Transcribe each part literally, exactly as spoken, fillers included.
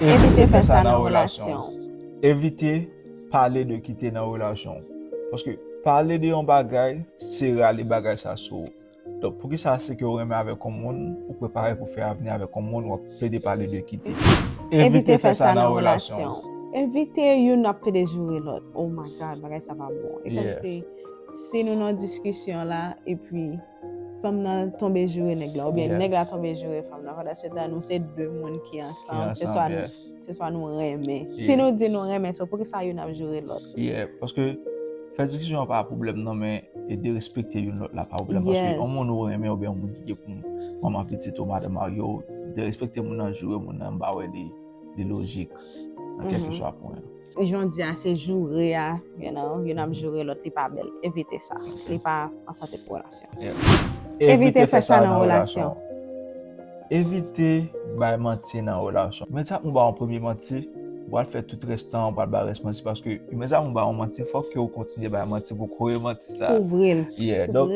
Evite fè sa nan relasyon. Evite pale de kite nan relasyon. Paske pale de yon bagay, se rale bagay sa sou ou. Donk, poukisa se ke w renmen avèk yon moun, ou prepare pou fè avni avèk yon moun, w ap plede pale de kite? Evite fè sa nan relasyon. Evite youn ap plede joure lòt. Oh my God, bagay sa pa bon. E kòmsi si nou nan diskisyon la, epi fanm nan tonbe joure nèg la, oubyen nèg la tonbe joure fanm nan, pandan se tan nou se de moun ki ansanm, se swa nou, se swa nou renmen. Si nou di nou renmen, so poukisa youn ap joure lòt? Yeah, paske fè diskisyon an pa pwoblèm non, men e derespekte youn lòt la pa pwoblèm. Paske yon moun ou renmen oubyen yon moun ki gen pou manman pitit ou, madanm marye w, derespekte moun nan, joure moun nan, m pa wè li, li lojik nan kèlkeswa pwen. Jan w di a, se joure a, you know, youn ap joure lòt, li pa bèl. Evite sa. Li pa an sante pou relasyon. Evite fè sa nan relasyon. Evite bay manti nan relasyon. Imedyatman ou ba yon premye manti, ou pral fè tout rès tan an, ou pral ba rès manti, paske imedyatman ou ba yon manti, fòk ke ou kontinye bay manti pou kore manti sa. Kouvri l. Yeah, donk,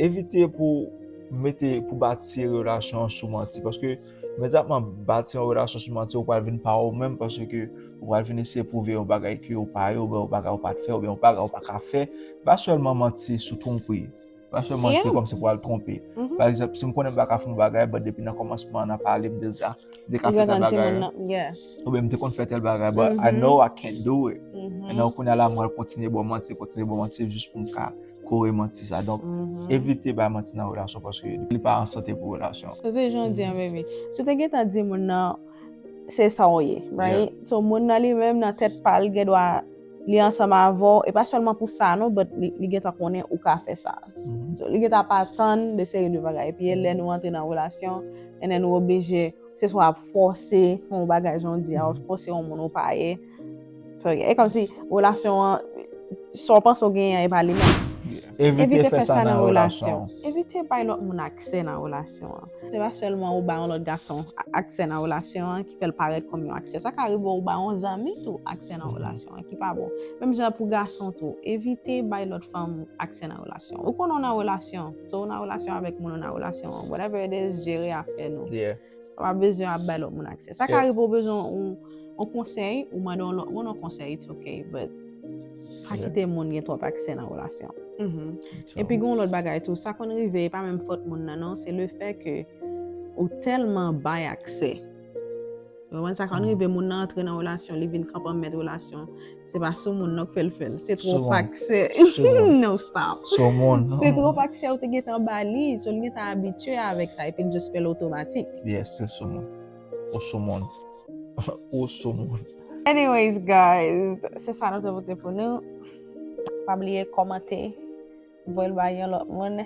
evite pou mete, pou bati relasyon an sou manti, paske imedyatman bati yon relasyon sou manti, ou pral vin pa ou menm, paske ou pral vin eseye pwouve yon bagay ke ou pa ye, oubyen yon bagay ou pa t fè, oubyen yon bagay ou pa ka fè. Pa sèlman manti sou twonpri. Pa sèlman se kòmsi pou al twonpe. Pa egzanp, si m konnen m pa ka fè yon bagay, but depi nan kòmansman an, nan pale, m deja, m te ka fè tèl bagay. Oubyen m te konn fè tèl bagay, but I know I can't do it. And then kounye a la, mwen kontinye ba w manti, kontinye ba w manti, jis pou m ka kore manti sa. Donk, evite bay manti nan relasyon paske li pa an sante pou relasyon. Sa se jan w di an, baby. Si w te gentan di moun nan, se sa w ye, right? So, moun nan li menm nan tèt pa l, gen dwa li ansanm avè w, e pa sèlman pou sa non, but li, li gentan konnen ou ka fè sa. So, li gentan pa tann de seri de bagay. Epi e lè nou antre nan relasyon, and then nou oblije, se swa ap fòse fè yon bagay jan w di a, ou fòse yon moun ou pa ye. So, yeah, e kòmsi relasyon an, sa w panse w genyen an, e pa li menm. Evite fè sa nan relasyon. Evite bay lòt moun aksè nan relasyon an. Se pa sèlman ou ba yon lòt gason a-, aksè nan relasyon an ki fè l parèt kòm yon aksè. Sa ka rive ou ba yon zanmi tou aksè nan relasyon an ki pa bon. Menm jan pou gason tou, evite bay lòt fanm aksè nan relasyon. Ou konnen w nan relasyon, so ou nan relasyon avèk moun, ou nan relasyon, whatever it is, jere afè nou. Ou pa bezwen ap bay lòt moun aksè. Sa ka rive ou bezwen yon, yon konsèy, ou mande yon lòt moun yon konsèy, it's okay, but pa kite moun gen twòp aksè nan relasyon. Epi gen yon lòt bagay tou, sa konn rive, e pa menm fòt moun nan non, se le fè ke ou tèlman bay aksè. Ou konprann? Sa konn rive, moun nan antre nan relasyon, li vin kanpe an mèt relasyon. Se pa sou moun nan k fè l fè l. Se twòp aksè. No, stop. Se twòp aksè ou te gentan ba li. So, li gentan abitye avèk sa. Epi l just fè l otomatik. Yes, se sou moun. Ou sou moun. Ou sou moun. Anyways, guys, se sa nou te pote pou nou. Pa bliye kòmante, voye l bay yon lòt moun.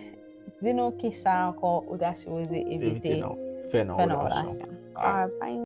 Di nou kisa ankò ou ta sipoze evite fè nan relasyon. Alright, bye.